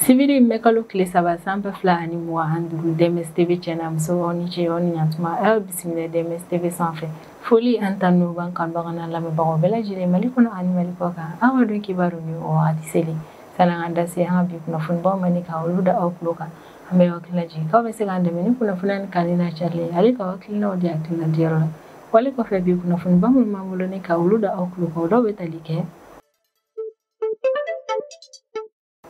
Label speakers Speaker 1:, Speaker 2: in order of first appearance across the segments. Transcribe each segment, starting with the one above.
Speaker 1: Sibiri mɛkalo tile 3 san 2025 DMS TV cɛ muso aw ni ce aw ni ɲantuma aw bisimila DMS TV sanfɛ. Foli an tanu b'an kanubaga n'an lamɛnbagaw bɛɛ lajɛlen Mali kɔnɔ ani Mali kɔ kan. Aw ka don kibaru ni o wagati seli. Sanni an ka da se an ka bi kunnafonibaw ma ni ka olu da aw tulo kan. An bɛ aw hakili lajigin k'aw bɛ se k'an dɛmɛ ni kunnafoniya ni kanni n'a carili ye hali k'aw hakilinaw di hakilina diyɔrɔ la. Wale kɔfɛ bi kunnafoniba minnu b'an bolo ni ka olu da aw tulo kan o dɔw bɛ tali kɛ.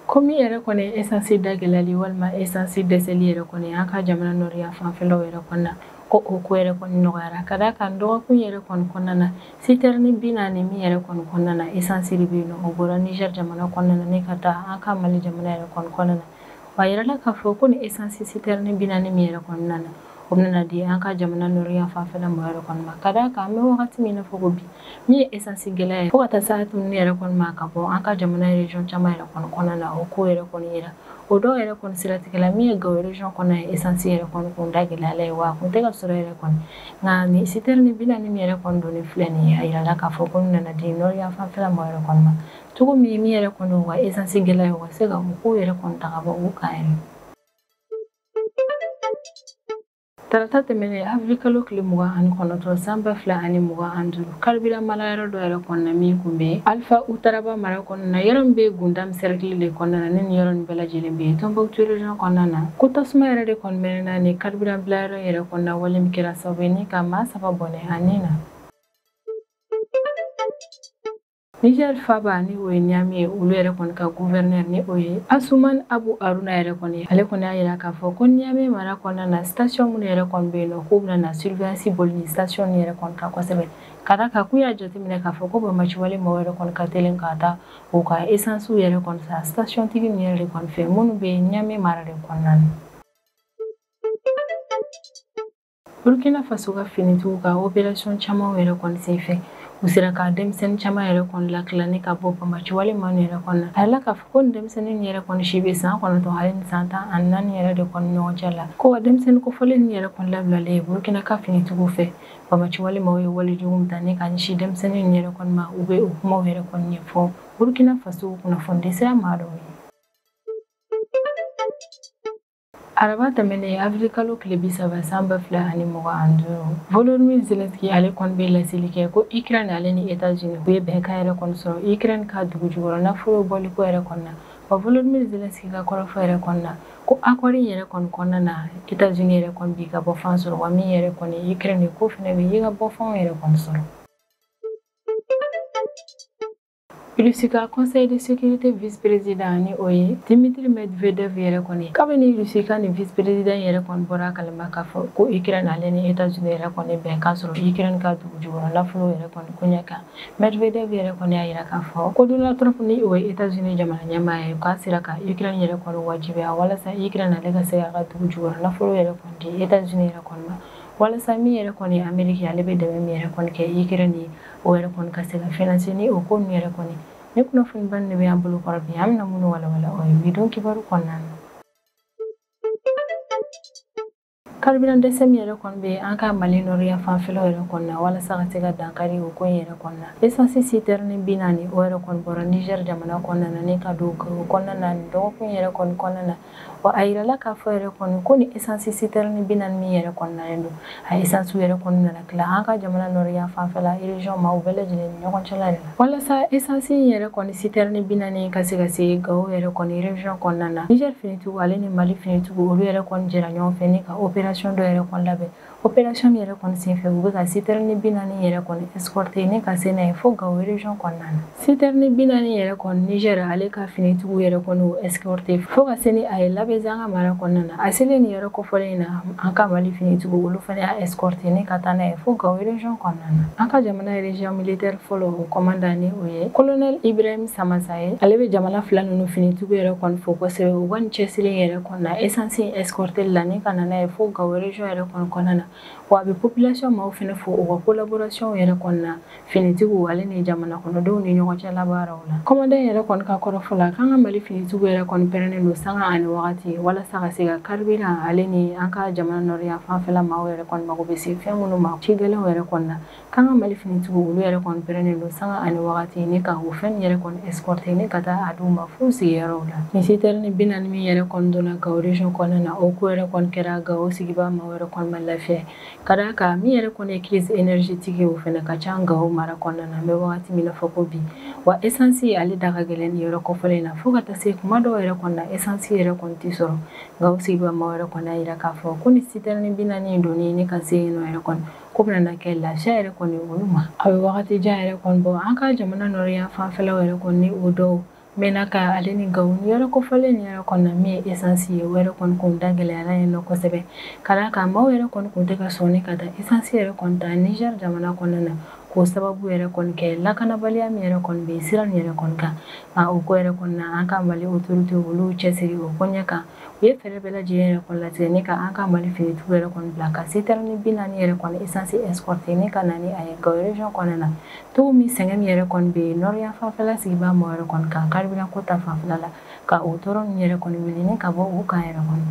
Speaker 1: Komi yɛrɛ kɔni essence da gɛlɛyali walima essence dɛsɛli yɛrɛ kɔni an ka jamana nɔrɔya fanfɛlaw yɛrɛ kɔni na ko o ko yɛrɛ kɔni nɔgɔyara ka d'a kan dɔgɔkun yɛrɛ kɔni kɔnɔna na citerne 40 min yɛrɛ kɔni kɔnɔna na essence de bɛ yen nɔ o bɔra Niger jamana kɔnɔna na ne ka taa an ka Mali jamana yɛrɛ kɔni kɔnɔna na. Wa a yirala k'a fɔ ko ni essence citerne 40 min yɛrɛ kɔnɔna na o bɛna di an ka jamana nɔrɔya fanfɛla mɔgɔ yɛrɛ kɔni ma ka d'a kan an bɛ wagati min na fɔ ko bi min ye essence gɛlɛya ye fo ka taa se a tununi yɛrɛ kɔni ma ka bɔ an ka jamana région caman yɛrɛ kɔni kɔnɔna na o ko yɛrɛ kɔni yira o dɔw yɛrɛ kɔni siratigɛ la min ye Gao région kɔnɔ ye essence yɛrɛ kɔni kun da gɛlɛyala ye wa a kun tɛ ka sɔrɔ yɛrɛ kɔni nka ni citerne 40 min yɛrɛ kɔni donnen filɛ nin ye a yirala k'a fɔ ko nana di nɔrɔya fanfɛla mɔgɔ yɛrɛ kɔni ma cogo min min yɛrɛ kɔni u ka essence gɛlɛya u ka se ka o ko yɛrɛ kɔni ta ka bɔ u kan yɛrɛ. Tarata tɛmɛnen avril kalo tile 29 san 2025 carburant mara yɔrɔ dɔ yɛrɛ kɔnɔna min kun bɛ Alpha Utaraba mara kɔnɔna na yɔrɔ min bɛ Gundam cercle de kɔnɔna na ne ni yɔrɔ nin bɛɛ lajɛlen bɛ yen Tombouctou région kɔnɔna na ko tasuma yɛrɛ de kɔni mɛnɛna ni carburant bila yɔrɔ yɛrɛ kɔnɔna wale min kɛra sababu ye ni ka maa 3 bɔnɛ a ni na. Niger faba ni o ye Niamey ye olu yɛrɛ kɔni ka gouverneur ni o ye Asuman Abu Aruna yɛrɛ kɔni ale kɔni y'a yira k'a fɔ ko Niamey mara kɔnɔna na station minnu yɛrɛ kɔni bɛ yen nɔ k'u bɛna na surveillance boli ni station yɛrɛ kɔni kan kosɛbɛ ka d'a kan k'u y'a jateminɛ k'a fɔ ko bamaciwale maaw yɛrɛ kɔni ka teli ka taa u ka essence yɛrɛ kɔni san station tigi ninnu yɛrɛ de kɔni fɛ minnu bɛ Niamey mara de kɔnɔna na. Burkina Faso ka finitigiw ka opération caman yɛrɛ kɔni senfɛ u sera ka denmisɛnnin caman yɛrɛ kɔni latilani ka bɔ bamaciwale maa yɛrɛ kɔni na. A yirala k'a fɔ ko nin denmisɛnnin yɛrɛ kɔni si bɛ san 9 hali ni san 14 yɛrɛ de kɔni ɲɔgɔn cɛ la ko wa denmisɛnnin kofɔlen nin yɛrɛ kɔni labilalen Burkina ka finitigiw fɛ bamaciwale maaw ye walejugu min ta ne ka ɲɛsin denmisɛnnin yɛrɛ kɔni ma u bɛ o kumaw yɛrɛ kɔni ɲɛfɔ Burkina Faso kunnafoni sira maa dɔw ye. Araba tɛmɛnen avril kalo tile 30 san 2025 Volodymyr Zelensky ale kɔni bɛ laseli kɛ ko Ukraine ale ni États-Unis u ye bɛnkan yɛrɛ kɔni sɔrɔ Ukraine ka dugu jukɔrɔ nafolo bɔliko yɛrɛ kɔni na wa Volodymyr Zelensky ka kɔrɔfɔ yɛrɛ kɔni na ko accord yɛrɛ kɔni kɔnɔna na États-Unis yɛrɛ kɔni b'i ka bɔfan sɔrɔ wa min yɛrɛ kɔni Ukraine ko fɛnɛ bɛ i ka bɔfanw yɛrɛ kɔni sɔrɔ. Russie ka conseil de sécurité vice-président ni o ye Dmitry Medvedev yɛrɛ kɔni kabini Russie ka nin vice-président yɛrɛ kɔni bɔra a kalama k'a fɔ ko Ukraine ale ni États-Unis yɛrɛ kɔni bɛnkan sɔrɔ Ukraine ka dugu jukɔrɔ nafolo yɛrɛ kɔni koɲɛ kan Medvedev yɛrɛ kɔni y'a yira k'a fɔ ko Donald Trump ni o ye États-Unis jamana ɲɛmaa ye k'a sera ka Ukraine yɛrɛ kɔni wajibiya walasa Ukraine ale ka se k'a ka dugu jukɔrɔ nafolo yɛrɛ kɔni di États-Unis yɛrɛ kɔni ma walasa min yɛrɛ kɔni Amérique ale bɛ dɛmɛ min yɛrɛ kɔni kɛ Ukraine ye o yɛrɛ kɔni ka se ka financer ni o ko ninnu yɛrɛ kɔni ni kunnafoniba de bɛ an bolo kɔrɔ bi an bɛna minnu walawala o ye bi don kibaru kɔnɔna na. Carburant dɛsɛ min yɛrɛ kɔni bɛ an ka Mali nɔrɔya fanfɛlaw yɛrɛ kɔni na walasa ka se ka dankari o ko in yɛrɛ kɔni na essence citerne 40 o yɛrɛ kɔni bɔra Niger jamana kɔnɔna na ne ka don o kɔnɔna na nin dɔgɔkun yɛrɛ kɔni kɔnɔna na wa a yirala k'a fɔ yɛrɛ kɔni ko ni essence citerne 40 min yɛrɛ kɔni nalen don a essence yɛrɛ kɔni nana tila an ka jamana nɔrɔya fanfɛla région maaw bɛɛ lajɛlen ni ɲɔgɔn cɛla de la walasa essence in yɛrɛ kɔni citerne 40 ka se ka se Gao yɛrɛ kɔni région kɔnɔna na Niger finitigiw ale ni Mali finitigiw olu yɛrɛ kɔni jɛra ɲɔgɔn fɛ ni ka opération dɔ yɛrɛ kɔni labɛn opération min yɛrɛ kɔni senfɛ u bɛ ka citerne 40 yɛrɛ kɔni escorter ni ka se n'a ye fo Gao région kɔnɔna na citerne 40 yɛrɛ kɔni Niger ale ka finitigiw yɛrɛ kɔni o escorter fo ka se ni a ye Labezanga mara kɔnɔna na a selen nin yɔrɔ kofɔlen in na an ka Mali finitigiw olu fana y'a escorter ni ka taa n'a ye fo Gao région kɔnɔna na an ka jamana région militaire fɔlɔ o commandant ni o ye colonel Ibrahim Samasa ye ale bɛ jamana fila ninnu finitigiw yɛrɛ kɔni fo kosɛbɛ u ka nin cɛsiri yɛrɛ kɔni na essence escorter la ni ka na n'a ye fo Gao région yɛrɛ kɔni kɔnɔna na. Wa a bɛ population maaw fɛnɛ fo u ka collaboration yɛrɛ kɔni na finitigiw ale ni jamana kɔnɔdenw ni ɲɔgɔn cɛ labaaraw la. Commandant yɛrɛ kɔni ka kɔrɔfɔ la k'an ka Mali finitigiw yɛrɛ kɔni pɛrɛnnen don sanga ani wagati walasa ka se ka carburant ale ni an ka jamana nɔrɔya fanfɛla maaw yɛrɛ kɔni mago bɛ se fɛn minnu ma ci gɛlɛnw yɛrɛ kɔni na. K'an ka Mali finitigiw olu yɛrɛ kɔni pɛrɛnnen don sanga ani wagati ni ka o fɛn yɛrɛ kɔni escorter ni ka taa a d'u ma f'u sigiyɔrɔw la. Nin citerne 40 min yɛrɛ kɔni donna Gao région kɔnɔna na, o ko yɛrɛ kɔni kɛra Gao sigibaa maaw yɛrɛ kɔni ma lafiya. Ka d'a kan min yɛrɛ kɔni ye crise énergétique ye, o fɛnɛ ka ca Gao mara kɔnɔna na an bɛ wagati min na fɔ ko bi. Wa essence ale da ka gɛlɛn nin yɔrɔ kɔfɔlen na, fo ka taa se kuma dɔw yɛrɛ kɔni na essence yɛrɛ kɔni tɛ sɔrɔ. Gao sigibaa maaw yɛrɛ kɔni y'a yira k'a fɔ ko ni citerne 40 donni ni ka se yen nɔ yɛrɛ kɔni ko bɛna kɛ lafiya yɛrɛ kɔni olu ma. A bɛ wagati jan yɛrɛ kɔni bɔ an ka jamana nɔrɔya fanfɛlaw yɛrɛ kɔni ni o dɔw Menaka ale ni Gao ni yɔrɔ kofɔlen nin yɛrɛ kɔni na min ye essence ye, o yɛrɛ kɔni kun da gɛlɛyara yen nɔ kosɛbɛ. Ka d'a kan maaw yɛrɛ kɔni kun tɛ ka sɔn ka taa essence yɛrɛ kɔni ta Niger jamana kɔnɔna na, k'o sababu yɛrɛ kɔni kɛ lakanabaliya min yɛrɛ kɔni bɛ sira nin yɛrɛ kɔni kan. Nka o ko yɛrɛ kɔni na an ka Mali autorité olu cɛsiri o ko ɲɛ kan, u ye fɛɛrɛ bɛɛ lajɛlen yɛrɛ kɔni latigɛ ni ka an ka Mali finitigiw yɛrɛ kɔni bila ka citerne 40 yɛrɛ kɔni essence escorter ni ka na ni a ye Gao région kɔnɔna na. Cogo min sɛgɛn min yɛrɛ kɔni bɛ yen nɔrɔya fanfɛla sigibaa maaw yɛrɛ kɔni kan carburant ko ta fanfɛla la, ka o tɔɔrɔ ninnu yɛrɛ kɔni wuli ni ka bɔ u kan yɛrɛ kɔni.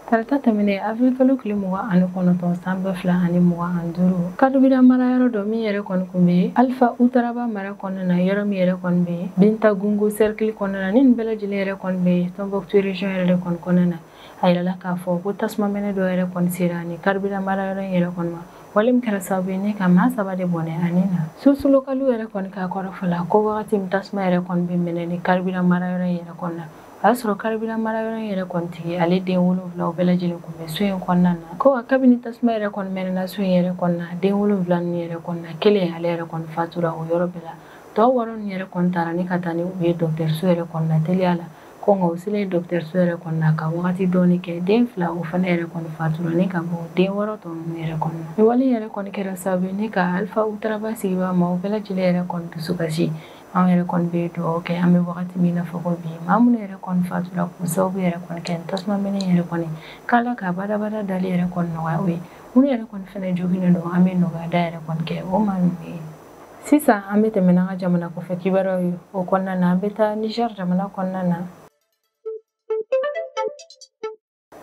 Speaker 1: Tarata tɛmɛnen avril kalo tile 29 san 2025, carburant mara yɔrɔ dɔ min yɛrɛ kɔni kun bɛ Alpha Utaraba mara kɔnɔna na, yɔrɔ min yɛrɛ kɔni bɛ Bintagungu cercle kɔnɔna na, ni nin bɛɛ lajɛlen yɛrɛ kɔni bɛ Tombouctou région yɛrɛ de kɔni kɔnɔna na. A yirala k'a fɔ ko tasuma mɛnɛ dɔ yɛrɛ kɔni sera ni carburant mara yɔrɔ in yɛrɛ kɔni ma, wale min kɛra sababu ye ne ka maa 3 de bɔnɛ ani na. Source locale yɛrɛ kɔni ka kɔrɔfɔ la ko wagati min tasuma yɛrɛ kɔni bɛ mɛnɛ ni carburant mara yɔrɔ in yɛrɛ kɔni na, o y'a sɔrɔ carburant mara yɔrɔ in yɛrɛ kɔni tigi ale den 7 o bɛɛ lajɛlen kun bɛ so in kɔnɔna na. Ko wa kabini tasuma yɛrɛ kɔni mɛnɛna so in yɛrɛ kɔni na, den 7 ninnu yɛrɛ kɔni na, kelen ale yɛrɛ kɔni fatura o yɔrɔ bɛɛ la. Tɔ 6 ninnu yɛrɛ kɔni taara ni ka taa ni u ye dɔgɔtɔrɔso yɛrɛ kɔni na teliya la. Ko nka u selen dɔgɔtɔrɔso yɛrɛ kɔni na ka wagati dɔɔni kɛ, den 2 o fana yɛrɛ kɔni fatura ni ka bɔ den 6 tɔ ninnu yɛrɛ kɔni na. Nin wale yɛrɛ kɔni kɛra sababu ye ni ka Alpha Utaraba sigibaa maaw bɛɛ lajɛlen yɛrɛ kɔni dusu kasi. Anw yɛrɛ kɔni bɛ dugawu kɛ an bɛ wagati min na fɔ ko bi, maa minnu yɛrɛ kɔni fatura k'u sababu yɛrɛ kɔni kɛ tasuma mɛnɛ yɛrɛ kɔni k'Ala ka badabada dali yɛrɛ kɔni nɔgɔya u ye. Minnu yɛrɛ kɔni fɛnɛ joginnen don, an bɛ nɔgɔya da yɛrɛ kɔni kɛ o maa ninnu ye. Sisan an bɛ tɛmɛ n'an ka jamana kɔfɛ kibaruyaw ye. O kɔnɔna na an bɛ taa Niger jamana kɔnɔna na.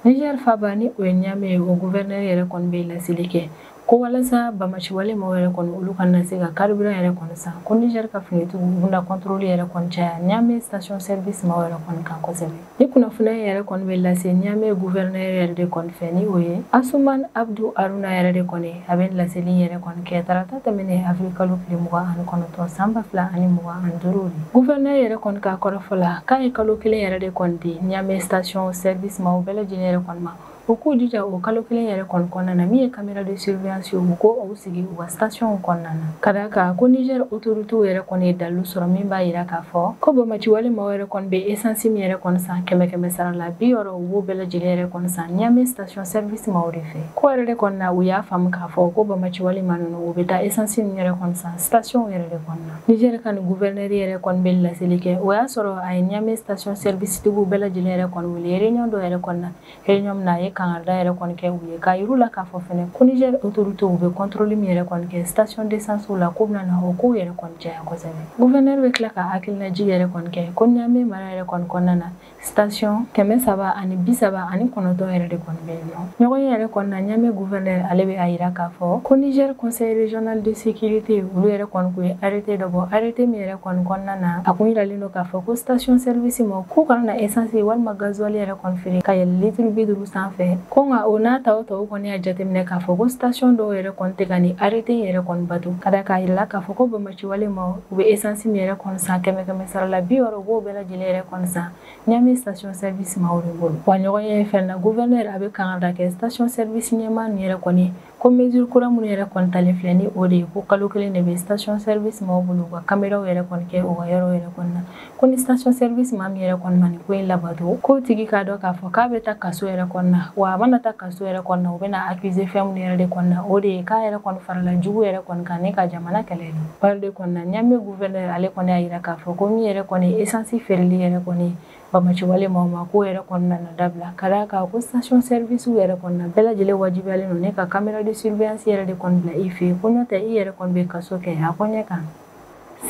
Speaker 1: Niger faaba ni o ye Niamey ye, o gouverneur yɛrɛ kɔni bɛ laseli kɛ ko walasa bamaciwale maaw yɛrɛ kɔni olu kana se ka carburant yɛrɛ kɔni san, ko Niger ka finitigiw u bɛna contrôle yɛrɛ kɔni caya Niamey station service maaw yɛrɛ kɔni kan kosɛbɛ. Ni kunnafoniya yɛrɛ kɔni bɛ lase Niamey gouverneur yɛrɛ de kɔni fɛ, ni o ye Asuman Abdou Aruna yɛrɛ de kɔni, a bɛ laseli yɛrɛ kɔni kɛ tarata tɛmɛnen avril kalo tile 29 san 2025. Gouverneur yɛrɛ kɔni ka kɔrɔfɔ la k'a ye kalo 1 yɛrɛ de kɔni di Niamey station service maaw bɛɛ lajɛlen yɛrɛ kɔni ma, u k'u jija o kalo 1 yɛrɛ kɔni kɔnɔna na min ye caméra de surveillance ye, u ko u sigi u ka station kɔnɔna na. Ka d'a kan ko Niger autorités yɛrɛ kɔni ye dalilu sɔrɔ min b'a yira k'a fɔ ko bamaciwale maaw yɛrɛ kɔni bɛ essence min yɛrɛ kɔni san 100 sara la 60, u b'o bɛɛ lajɛlen yɛrɛ kɔni san Niamey station service maaw de fɛ. Ko yɛrɛ de kɔni na u y'a faamu k'a fɔ ko bamaciwale maa ninnu u bɛ taa essence min yɛrɛ kɔni san station yɛrɛ de kɔnɔna na. Niger ka nin gouverneur yɛrɛ kɔni bɛ laseli kɛ, o y'a sɔrɔ a ye Niamey station service tigiw bɛɛ lajɛlen yɛrɛ kɔni wele réunion dɔ yɛrɛ kɔni na, réunion min na a ye kangarida yɛrɛ kɔni kɛ u ye k'a yir'u la k'a fɔ fɛnɛ ko Niger autorités u bɛ contrôle min yɛrɛ kɔni kɛ station d'essence la, k'u bɛna na o kow yɛrɛ kɔni caya kosɛbɛ. Gouverneur bɛ tila ka hakilinajigi yɛrɛ kɔni kɛ ko Niamey mara yɛrɛ kɔni kɔnɔna na station 339 yɛrɛ de kɔni bɛ yen nɔ. Ɲɔgɔn ye yɛrɛ kɔni na Niamey gouverneur ale bɛ a yira k'a fɔ ko Niger conseil régional de sécurité olu yɛrɛ kɔni kun ye arrêté dɔ bɔ, arrêté min yɛrɛ kɔni kɔnɔna na a kun yiralen don k'a fɔ ko station service ma k'u kana na essence walima gasoil yɛrɛ kɔni feere ka yɛlɛ litre 50 sanfɛ. Ko nka o n'a ta o tɔw kɔni y'a jateminɛ k'a fɔ ko station dɔw yɛrɛ kɔni tɛ ka nin arrêté yɛrɛ kɔni bato. Ka d'a kan a yirala k'a fɔ ko bamaciwale ma u bɛ essence min yɛrɛ kɔni san 100 sara la 60, u b'o bɛɛ lajɛlen yɛrɛ kɔni san Niamey station service maaw de bolo. Wa ɲɔgɔn ye fɛn na gouverneur a bɛ kangarida kɛ station service ɲɛmaa ninnu yɛrɛ kɔni ko mesure kura minnu yɛrɛ kɔni talen filɛ ni o de ye ko kalo 1 de bɛ station service maaw bolo u ka caméraw yɛrɛ kɔni kɛ u ka yɔrɔ yɛrɛ kɔni na. Ko ni station service maa min yɛrɛ kɔni ma nin ko in labato, k'o tigi k'a dɔn k'a fɔ k'a bɛ taa kaso yɛrɛ kɔni na, wa a mana taa kaso yɛrɛ kɔni na u bɛna accuser fɛn minnu yɛrɛ de kɔni na, o de ye k'a yɛrɛ kɔni farala jugu yɛrɛ kɔni kan ne ka jamana kɛlɛ de. O yɛrɛ de kɔni na Niamey gouverneur ale kɔni y'a yira k'a fɔ ko min yɛrɛ kɔni essence feereli yɛrɛ kɔni bamaciwale maaw ma k'o yɛrɛ kɔni nana dabila. Ka d'a kan ko station service yɛrɛ kɔni na bɛɛ lajɛlen wajibiyalen don ne ka caméra de surveillance yɛrɛ de kɔni bila i fɛ yen, ko n'o tɛ i yɛrɛ kɔni bɛ kaso kɛ a kɔɲɛ kan.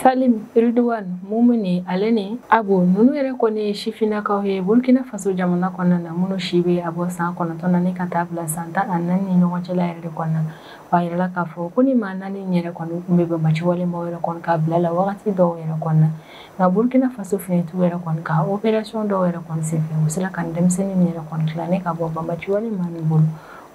Speaker 1: Salim, Ridwan, Mumuni ale ni Abu ninnu yɛrɛ kɔni ye sifinnakaw ye Burkina Faso jamana kɔnɔna na, minnu si bɛ a bɔ san 9 na ni ka taa bila san 14 ni ɲɔgɔn cɛla yɛrɛ de kɔnɔna na. A yirala k'a fɔ ko ni maa 4 in yɛrɛ kɔni tun bɛ banbaanci wale maaw yɛrɛ kɔni ka bila la wagati dɔw yɛrɛ kɔnɔna na. Nka Burkina Faso finitigiw yɛrɛ kɔni ka opération dɔw yɛrɛ kɔni senfɛ, u sera ka denmisɛnnin min yɛrɛ kɔni tila ne ka bɔ banbaanci wale maa min bolo.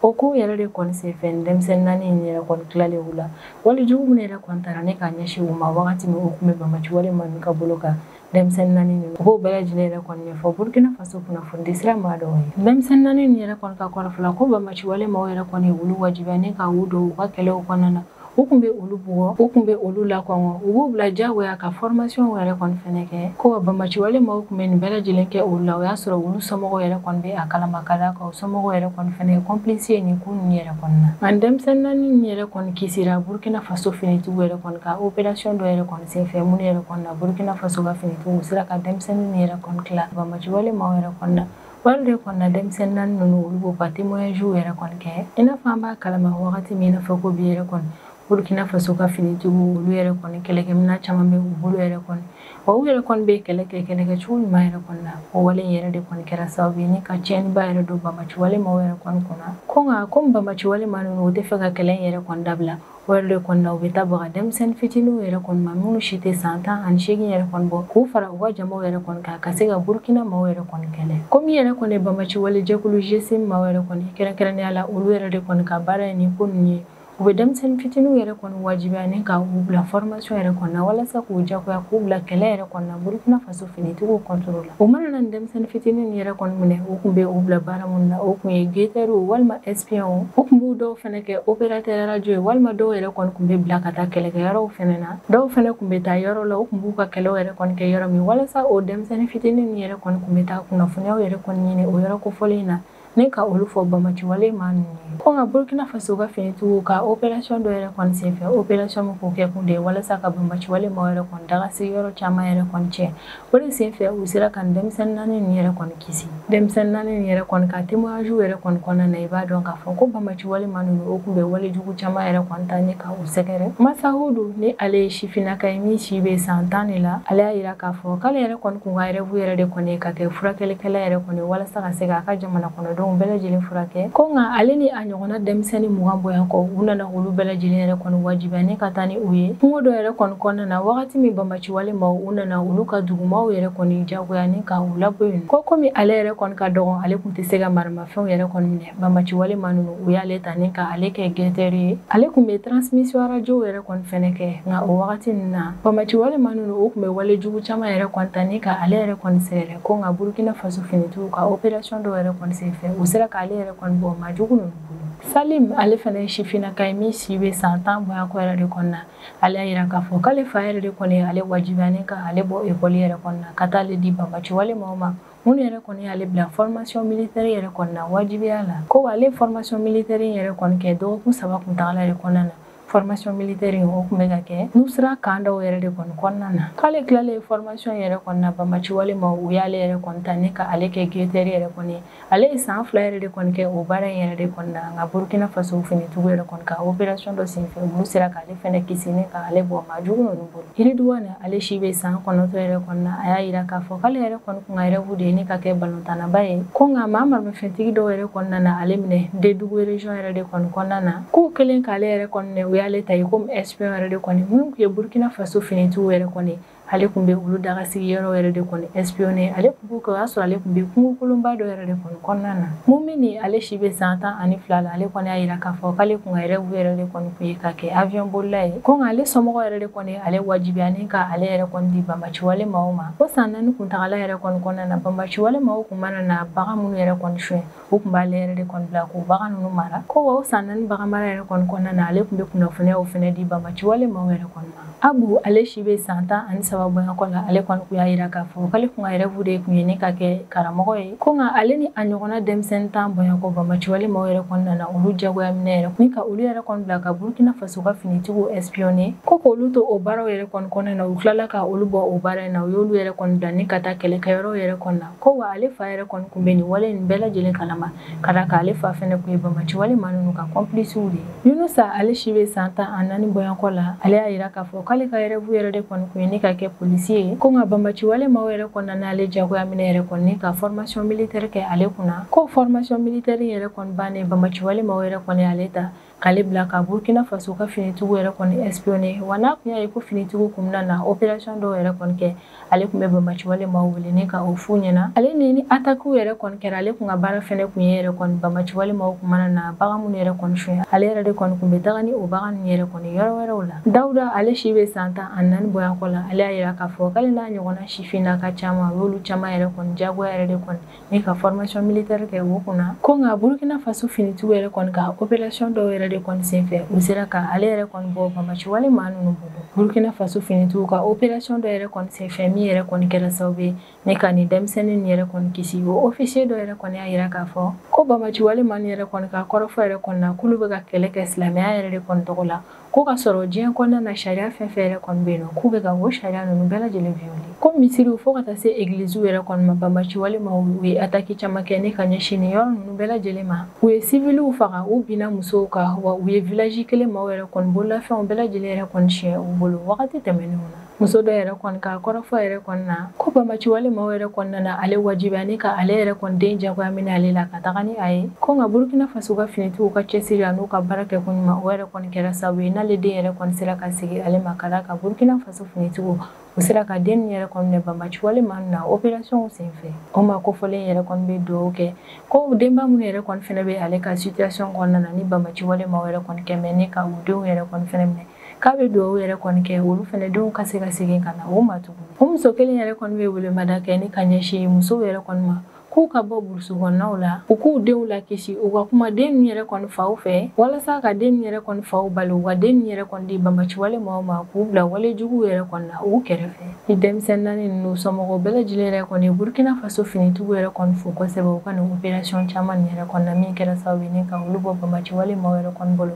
Speaker 1: O ko yɛrɛ de kɔni senfɛ, denmisɛnnin 4 in yɛrɛ kɔni tilalen u la, wali jugu minnu yɛrɛ kɔni taara ne ka ɲɛsin u ma wagati min u tun bɛ banbaanci wale maa min ka bolo kan, denmisɛnnin 4 ninnu u b'o bɛɛ lajɛlen yɛrɛ kɔni ɲɛfɔ Burkina Faso kunnafonidi sira maa dɔw ye. Denmisɛnnin 4 in yɛrɛ kɔni ka kɔrɔfɔ la ko banbaanci wale maaw yɛrɛ kɔni olu wajibiya ne ka u don u ka kɛlɛw kɔnɔna na. U tun bɛ olu bugɔ, u tun bɛ olu lakɔngɔ, u b'u bila diyagoya ka formation yɛrɛ kɔni fɛnɛ kɛ. Ko wa banbaanci wale maaw tun bɛ nin bɛɛ lajɛlen kɛ olu la, o y'a sɔrɔ olu somɔgɔw yɛrɛ kɔni bɛ a kalama ka d'a kan u somɔgɔw yɛrɛ kɔni fɛnɛ ye complice ye nin ko ninnu yɛrɛ kɔni na. Nka denmisɛnnin 4 in yɛrɛ kɔni kisira Burkina Faso finitigiw yɛrɛ kɔni ka opération dɔ yɛrɛ kɔni senfɛ, minnu yɛrɛ kɔni na Burkina Faso ka finitigiw sera ka denmisɛnnin yɛrɛ kɔni tila banbaanci wale maaw yɛrɛ kɔni na. Wari de kɔni na denmisɛnnin 4 ninnu olu b'u ka témoignage yɛrɛ kɔni kɛ. I n'a fɔ an b'a kalama wagati min, i n'a fɔ ko bi yɛrɛ kɔni Burkina Faso ka finitigiw olu yɛrɛ kɔni kɛlɛkɛminɛn caman bɛ u bolo yɛrɛ kɔni, wa u yɛrɛ kɔni bɛ kɛlɛ kɛ kɛlɛkɛcogo ɲuman yɛrɛ kɔni na. O wale in yɛrɛ de kɔni kɛra sababu ye ni ka tiɲɛniba yɛrɛ don banbaanci wale maaw yɛrɛ kɔni kunna. Ko nka komi banbaanci wale maa ninnu u tɛ fɛ ka kɛlɛ in yɛrɛ kɔni dabila, o yɛrɛ de kɔni na u bɛ taa baga denmisɛnnin fitininw yɛrɛ kɔni ma minnu si tɛ san 18 yɛrɛ kɔni bɔ, k'u fara u ka jamaw yɛrɛ kɔni kan ka se ka Burkina maaw yɛrɛ kɔni kɛlɛ. Komi yɛrɛ kɔni banbaanci wale jɛkulu GSIM maaw yɛrɛ kɔni kɛrɛnkɛrɛnnenya la, olu yɛrɛ de kɔni ka baara ye nin ko ninnu ye. U bɛ denmisɛnnin fitininw yɛrɛ kɔni wajibiya ni ka u bila formation yɛrɛ kɔni na walasa k'u jagoya k'u bila kɛlɛ yɛrɛ kɔni na Burkina Faso finitigiw contre la. U mana na denmisɛnnin fitinin yɛrɛ kɔni minɛ, u tun bɛ u bila baara minnu na, o tun ye guetteur walima espion, u tun b'u dɔw fana kɛ opérateur radio ye, walima dɔw yɛrɛ kɔni tun bɛ bila ka taa kɛlɛkɛyɔrɔw fana na. Dɔw fana tun bɛ taa yɔrɔ la, u tun b'u ka kɛlɛw yɛrɛ kɔni kɛ yɔrɔ min, walasa o denmisɛnnin fitinin yɛrɛ kɔni tun bɛ taa kunnafoniyaw yɛrɛ kɔni ɲini o yɔrɔ kofɔlen in na ne ka olu fɔ banbaanci wale maa ninnu ye. Ko nka Burkina Faso ka finitigiw ka opération dɔ yɛrɛ kɔni senfɛ, opération min k'o kɛ kun de ye walasa ka banbaanci wale maaw yɛrɛ kɔni daga sigi yɔrɔ caman yɛrɛ kɔni tiɲɛ. O de senfɛ u sera ka denmisɛnnin 4 ninnu yɛrɛ kɔni kisi. Denmisɛnnin 4 ninnu yɛrɛ kɔni ka témoignage yɛrɛ kɔni kɔnɔna na, i b'a dɔn k'a fɔ ko banbaanci wale maa ninnu o tun bɛ wale jugu caman yɛrɛ kɔni ta ni ka u sɛgɛrɛ. Masahudu ni ale ye sifinnaka ye min si bɛ san 10 de la, ale y'a yira k'a fɔ k'ale yɛrɛ kɔni kun ka rêve yɛrɛ de kɔni ye ka kɛ furakɛlikɛla yɛrɛ kɔni walasa ka se k'a ka jamana kɔnɔdenw bɛɛ lajɛlen furakɛ. Ko nka ale ni a ɲɔgɔnna denmisɛnnin 20 bɔyan kɔ, u nana olu bɛɛ lajɛlen yɛrɛ kɔni wajibiya ni ka taa ni u ye kungo dɔ yɛrɛ kɔni kɔnɔna na, wagati min banbaanci wale maaw u nana olu ka dugumaw yɛrɛ kɔni jagoya ni ka u labɔ yen. Ko komi ale yɛrɛ kɔni ka dɔgɔn, ale tun tɛ se ka maramafɛnw yɛrɛ kɔni minɛ, banbaanci wale maa ninnu u y'ale ta ni ka ale kɛ guetteur ye. Ale tun bɛ transmission radio yɛrɛ kɔni fɛnɛ kɛ, nka o wagati ninnu na banbaanci wale maa ninnu u tun bɛ wale jugu caman yɛrɛ kɔni ta ni ka ale yɛrɛ kɔni sɛgɛrɛ. Ko nka Burkina Faso finitigiw ka opération dɔw yɛrɛ kɔni senfɛ, u sera k'ale yɛrɛ kɔni bɔ maa jugu ninnu bolo. Salim ale fana ye sifinnaka ye min si bɛ san 10 bɔyan kɔ yɛrɛ de kɔni na. Ale y'a yira k'a fɔ k'ale fa yɛrɛ de kɔni ye ale wajibiya ni ka ale bɔ ekɔli yɛrɛ kɔni na ka taa ale di banbaanci wale maaw ma, minnu yɛrɛ kɔni y'ale bila formation militaire yɛrɛ kɔni na wajibiya la. Ko ale formation militaire yɛrɛ kɔni kɛ dɔgɔkun 3 kuntagala yɛrɛ kɔnɔna na. Formation militaire in o tun bɛ ka kɛ Nusra kan dɔw yɛrɛ de kɔni kɔnɔna na. K'ale tilalen formation yɛrɛ kɔni na, banbaanci wale maaw u y'ale yɛrɛ kɔni ta ni ka ale kɛ guetteur yɛrɛ kɔni ye. Ale ye san 2 yɛrɛ de kɔni kɛ o baara in yɛrɛ de kɔni na, nka Burkina Faso finitigiw yɛrɛ kɔni ka opération dɔ senfɛ, olu sera k'ale fɛnɛ kisi ni k'ale bɔ maa jugu ninnu bolo. Ridwan ale si bɛ san 9 yɛrɛ kɔni na, a y'a yira k'a fɔ k'ale yɛrɛ kɔni kun ka rêve de ye ni ka kɛ balontanaba ye. Ko nka maa maramafɛntigi dɔw yɛrɛ kɔni nana ale minɛ Dédougou région yɛrɛ de kɔni kɔnɔna na. K'u kɛlen k'ale yɛrɛ kɔni minɛ, u y'ale ta ye komi espion yɛrɛ de kɔni, minnu tun ye Burkina Faso finitigiw yɛrɛ kɔni, ale tun bɛ olu daga sigi yɔrɔ yɛrɛ de kɔni espionner. Ale tun b'o kɛ, o y'a sɔrɔ ale tun bɛ kungo kolonba dɔ yɛrɛ de kɔni kɔnɔna na. Mumini ale si bɛ san 12 la, ale kɔni y'a yira k'a fɔ k'ale kun ka rêve yɛrɛ de kɔni kun ye ka kɛ avion bolila ye. Ko nka ale somɔgɔw yɛrɛ de kɔni ale wajibiya ni ka ale yɛrɛ kɔni di banbaanci wale maaw ma. Ko san 4 kuntagala yɛrɛ kɔni kɔnɔna na, banbaanci wale maaw kun mana na bagan minnu yɛrɛ kɔni suɲɛ, u tun b'ale yɛrɛ de kɔni bila k'o bagan ninnu mara. Ko wa o san 4 bagan mara yɛrɛ kɔni kɔnɔna na, ale tun bɛ kunnafoniyaw fɛnɛ di banbaanci wale maaw yɛrɛ kɔni ma. Abu ale si bɛ san 13 3 bɔɲɔgɔn la, ale kɔni kun y'a yira k'a fɔ k'ale kun ka rêve de kun ye ne ka kɛ karamɔgɔ ye. Ko nka ale ni a ɲɔgɔnna denmisɛnnin 10 bɔɲɔgɔn banbaanciwale maaw yɛrɛ kɔni nana olu jagoya minɛ yɛrɛ ni ka olu yɛrɛ kɔni bila ka Burkina Faso ka finitigiw espionner, ko k'olu to o baaraw yɛrɛ kɔni kɔnɔna na, u tilala ka olu bɔ o baara in na, u y'olu yɛrɛ kɔni bila ni ka taa kɛlɛkɛyɔrɔw yɛrɛ kɔni na. Ko wa ale fa yɛrɛ kɔni kun bɛ nin wale nin bɛɛ lajɛlen kalama, ka d'a kan ale fa fɛnɛ kun ye banbaanciwale maa ninnu ka complice de ye. Yunusa ale si bɛ san 14 bɔɲɔgɔn la, ale y'a yira k'a fɔ k'ale ka rêve yɛrɛ de kɔni kun ye ne ka kɛ polisi ye. Ko nka banbaanciwale maaw yɛrɛ kɔni nana ale jagoya minɛ yɛrɛ kɔni ka formation militaire kɛ ale kunna. Ko formation militaire yɛrɛ kɔni bannen, banbaanciwale maaw yɛrɛ kɔni ale ta k'ale bila ka Burkina Faso ka finitigiw yɛrɛ kɔni espionner. Wa n'a kun y'a ye ko finitigiw kun bɛna na opération dɔw yɛrɛ kɔni kɛ, ale kun bɛ banbaanciwale maaw wele ne ka o f'u ɲɛna. Ale ni attaque yɛrɛ kɔni kɛra, ale kun ka baara fɛnɛ kun ye yɛrɛ kɔni banbaanciwale maaw kun mana na bagan minnu yɛrɛ kɔni suɲɛ, ale yɛrɛ de kɔni kun bɛ taga ni o bagan ninnu yɛrɛ kɔni yɔrɔ wɛrɛw la. Dawuda ale si bɛ san 14 bɔɲɔgɔn la, ale y'a yira k'a fɔ k'ale n'a ɲɔgɔnna sifinnaka caman, u y'olu caman yɛrɛ kɔni jagoya yɛrɛ de kɔni ni ka formation militaire kɛ o kunna. Ko nka Burkina Faso finitigiw yɛrɛ kɔni ka opération dɔw yɛrɛ de kɔni senfɛ, u sera ka ale yɛrɛ kɔni bɔ banbaanciwale maa ninnu bolo. Burkina Faso finitigiw ka opération dɔ yɛrɛ kɔni senfɛ, min yɛrɛ kɔni kɛra sababu ye ne ka nin denmisɛnnin nin yɛrɛ kɔni kisi. O officier dɔ yɛrɛ kɔni y'a yira k'a fɔ ko banbaanciwale maa ninnu yɛrɛ kɔni ka kɔrɔfɔ yɛrɛ kɔni na, k'olu bɛ ka kɛlɛ kɛ silamɛya yɛrɛ de kɔni tɔgɔ la, ko ka sɔrɔ diɲɛ kɔnɔna na sariya fɛn fɛn yɛrɛ kɔni bɛ yen nɔ, k'u bɛ ka o sariya ninnu bɛɛ lajɛlen violer. Ko misiriw fo ka taa se egiliziw yɛrɛ kɔni ma, banbaanciwale maaw u ye attaque caman kɛ ne ka ɲɛsin nin yɔrɔ ninnu bɛɛ lajɛlen ma. U ye civiliw faga, u binna musow kan, wa u ye village kelen maaw yɛrɛ kɔni bololafɛnw bɛɛ lajɛlen yɛrɛ kɔni siɲɛ u bolo wagati tɛmɛnenw na. Muso dɔ yɛrɛ kɔni ka kɔrɔfɔ yɛrɛ kɔni na, ko banbaanciwale maaw yɛrɛ kɔni nana ale wajibiya ni ka ale yɛrɛ kɔni den jagoya minɛ ale la ka taga ni a ye. Ko nka Burkina Faso ka finitigiw ka cɛsiri an'u ka baara kɛ ko ɲuman, o yɛrɛ kɔni kɛra sababu ye n'ale den yɛrɛ kɔni sera ka segin ale ma, ka d'a kan Burkina Faso finitigiw u sera ka den yɛrɛ kɔni minɛ banbaanciwale maa ninnu na opération senfɛ. O maa kofɔlen yɛrɛ kɔni bɛ dugawu kɛ ko denba minnu yɛrɛ kɔni fɛnɛ bɛ ale ka situation kɔnɔna na ni banbaanciwale maaw yɛrɛ kɔni kɛmɛ ne ka u denw yɛrɛ kɔni fɛnɛ minɛ, k'a bɛ dugawu yɛrɛ kɔni kɛ olu fɛnɛ denw ka se ka segin ka na o ma tuguni. O muso kelen yɛrɛ kɔni bɛ welemada kɛ ni ka ɲɛsin musow yɛrɛ kɔni ma, k'u ka bɔ burusi kɔnɔnaw la, u k'u denw lakisi, u ka kuma den ninnu yɛrɛ kɔni faw fɛ, walasa ka den ninnu yɛrɛ kɔni faw bali, u ka den ninnu yɛrɛ kɔni di banbaanciwale maaw ma, k'u bila wale juguw yɛrɛ kɔni na u kɛrɛfɛ. Ni denmisɛnnin naani ninnu somɔgɔw bɛɛ lajɛlen yɛrɛ kɔni ye Burkina Faso finitigiw yɛrɛ kɔni fo kosɛbɛ u ka nin opération caman nin yɛrɛ kɔni na, min kɛra sababu ye ni ka olu bɔ banbaanciwale maaw yɛrɛ kɔni bolo.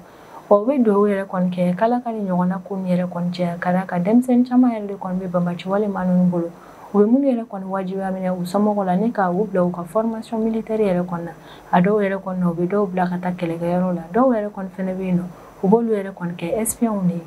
Speaker 1: Wa u bɛ dugawu yɛrɛ kɔni kɛ k'Ala ka nin ɲɔgɔnna ko nin yɛrɛ kɔni caya, ka d'a kan denmisɛnnin caman yɛrɛ de kɔni bɛ banbaanciwale maa ninnu bolo, u bɛ minnu yɛrɛ kɔni wajibiya minɛ u somɔgɔw la ni ka u bila u ka formation militaire yɛrɛ kɔni na. A dɔw yɛrɛ kɔni na, u bɛ dɔw bila ka taa kɛlɛkɛyɔrɔ la, dɔw yɛrɛ kɔni fɛnɛ bɛ yen nɔ, u b'olu yɛrɛ kɔni kɛ espions de ye.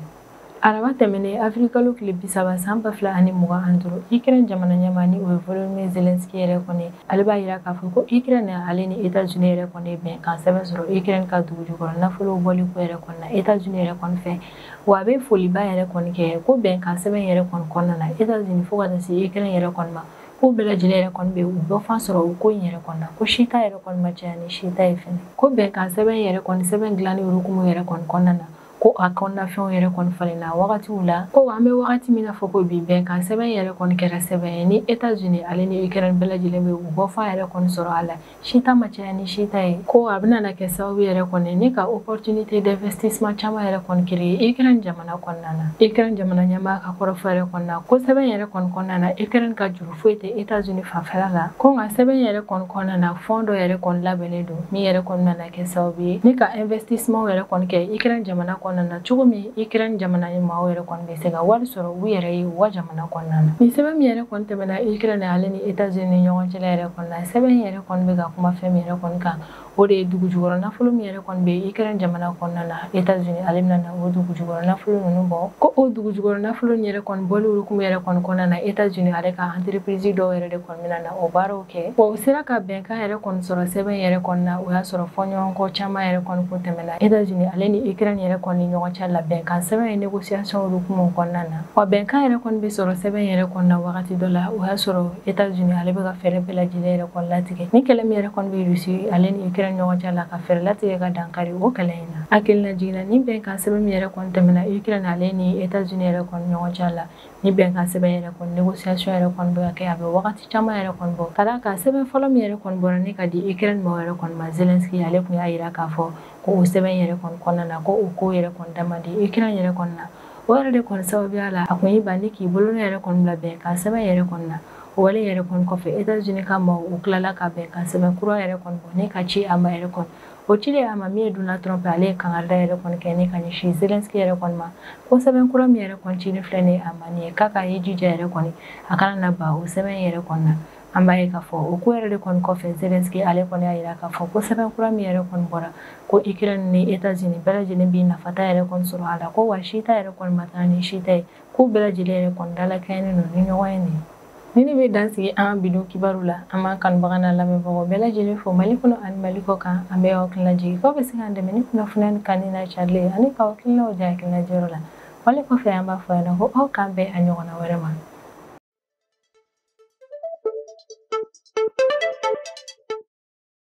Speaker 1: Araba tɛmɛnen avril kalo tile 30 san 2025, Ukraine jamana ɲɛmaa ni o ye Volodymyr Zelensky yɛrɛ kɔni, ale b'a yira k'a fɔ ko Ukraine ale ni États-Unis yɛrɛ kɔni bɛnkan sɛbɛn sɔrɔ Ukraine ka dugu jukɔrɔ nafolow bɔli ko yɛrɛ kɔni na États-Unis yɛrɛ kɔni fɛ. Wa a bɛ foliba yɛrɛ kɔni kɛ ko bɛnkan sɛbɛn yɛrɛ kɔni kɔnɔna na États-Unis fo ka taa se Ukraine yɛrɛ kɔni ma, k'u bɛɛ lajɛlen yɛrɛ kɔni bɛ u bɔfan sɔrɔ u ko in yɛrɛ kɔni na, ko si ta yɛrɛ kɔni ma caya ni si ta ye fɛnɛ. Ko bɛnkan sɛbɛn yɛrɛ kɔni sɛbɛn dilanni hukumu yɛrɛ kɔni kɔnɔna na, ko a kɔnɔnafɛnw yɛrɛ kɔni falenna wagatiw la. Ko an bɛ wagati min na fɔ ko bi, bɛnkan sɛbɛn yɛrɛ kɔni kɛra sɛbɛn ye ni États-Unis ale ni Ukraine bɛɛ lajɛlen bɛ u bɔfan yɛrɛ kɔni sɔrɔ a la, si ta ma caya ni si ta ye. Ko a bɛna na kɛ sababu yɛrɛ kɔni ni ka opportunité d'investissement caman yɛrɛ kɔni créer Ukraine jamana kɔnɔna na. Ukraine jamana ɲɛmaa ka kɔrɔfɔ yɛrɛ kɔni na, ko sɛbɛn yɛrɛ kɔni kɔnɔna na Ukraine ka juru foyi tɛ États-Unis fanfɛla la. Ko nka sɛbɛn yɛrɛ kɔni kɔnɔna na fond dɔ yɛrɛ kɔni labɛnnen don min yɛrɛ kɔni nana kɛ sababu ye ni ka investissement yɛrɛ kɔni kɛ Ukraine jamana kɔnɔna na, cogo min Ukraine jamana ɲɛmaaw yɛrɛ kɔni bɛ se ka wari sɔrɔ u yɛrɛ ye u ka jamana kɔnɔna na. Nin sɛbɛn min yɛrɛ kɔni tɛmɛna Ukraine ale ni États-Unis ni ɲɔgɔn cɛla yɛrɛ kɔni na, sɛbɛn yɛrɛ kɔni bɛ ka kuma fɛn min yɛrɛ kɔni kan, o de ye dugu jukɔrɔ nafolo min yɛrɛ kɔni bɛ Ukraine jamana kɔnɔna na, États-Unis ale bɛna na o dugu jukɔrɔ nafolo ninnu bɔ. Ko o dugu jukɔrɔ nafolo in yɛrɛ kɔni bɔli hukumu yɛrɛ kɔni kɔnɔna na, États-Unis ale ka entreprise dɔw yɛrɛ de kɔni bɛna na o baaraw kɛ. Wa u sera ka bɛnkan yɛrɛ kɔni sɔrɔ sɛbɛn yɛrɛ kɔni na, o y'a sɔrɔ fɔɲɔgɔnkɔ caman yɛrɛ kɔni kun tɛmɛna États-Unis ale ni Ukraine yɛrɛ kɔni ni ɲɔgɔn cɛ la bɛnkan sɛbɛn ye négociation hukumu kɔnɔna na. Wa bɛnkan yɛrɛ kɔni bɛ sɔrɔ sɛbɛn yɛrɛ kɔni na wagati dɔ la, o y'a sɔrɔ États-Unis ale bɛ ka fɛɛrɛ bɛɛ lajɛlen yɛrɛ kɔni latigɛ ni kɛlɛ min yɛrɛ kɔni bɛ Russie ale ni Ukraine ɲɔgɔn cɛ la, ka fɛɛrɛ latigɛ ka dankari o kɛlɛ in na. Hakilina jiginna ni bɛnkan sɛbɛn min yɛrɛ kɔni tɛmɛna Ukraine ale ni États-Unis yɛrɛ kɔni ɲɔgɔn cɛ la, ni bɛnkan sɛbɛn yɛrɛ kɔni négociation yɛrɛ kɔni bɛ ka kɛ, a bɛ wagati caman yɛrɛ kɔni bɔ. Ka d'a kan sɛbɛn fɔlɔ min yɛrɛ kɔni bɔra ne ka di Ukraine mɔgɔ yɛrɛ kɔni ma, Zelensky ale kun y'a yira k'a fɔ ko o sɛbɛn yɛrɛ kɔni kɔnɔna na, ko o ko yɛrɛ kɔni dama di Ukraine yɛrɛ kɔni na. O yɛrɛ de kɔni sababuya la, a kun y'i ban ni k'i bolonɔ yɛrɛ kɔni bila bɛnkan sɛbɛn yɛrɛ kɔni na. O wale yɛrɛ kɔni kɔfɛ, États-Unis ka maaw, u tilala ka bɛnkan sɛbɛn kura yɛrɛ kɔni bɔ ni ka ci a ma yɛrɛ kɔni. O cilen a ma, min ye Donald Trump, ale ye kangarida yɛrɛ kɔni kɛ ni ka ɲɛsin Zelensky yɛrɛ kɔni ma, ko sɛbɛn kura min yɛrɛ kɔni cili filɛ nin ye a ma nin ye, k'a ka i jija yɛrɛ kɔni, a kana na ban o sɛbɛn yɛrɛ kɔni na. An b'a ye k'a fɔ o ko yɛrɛ de kɔni kɔfɛ, Zelensky ale kɔni y'a jira k'a fɔ ko sɛbɛn kura min yɛrɛ kɔni bɔra, ko Ukraine ni États-Unis bɛɛ lajɛlen b'i nafata yɛrɛ kɔni sɔrɔ a la, ko wa si ta yɛrɛ kɔni ma taa ni si ta ye, k'u bɛɛ lajɛlen yɛrɛ kɔni dalakɛɲɛnen don ni ɲɔgɔn ye. Nin ni ne bɛ dan sigi an ka bi don kibaru la. An b'an kanubaga n'a lamɛnbagaw bɛɛ lajɛlen fo Mali kɔnɔ ani Mali kɔ kan. An bɛ aw hakilina jigin k'aw bɛ se k'an dɛmɛ ni kunnafoniya ni kanni n'a carilen ani k'aw hakilinaw di hakilinajɔyɔrɔ la. Wale kɔfɛ, an b'a fɔ ɲɛna ko aw k'an bɛn a ɲɔgɔnna wɛrɛ ma.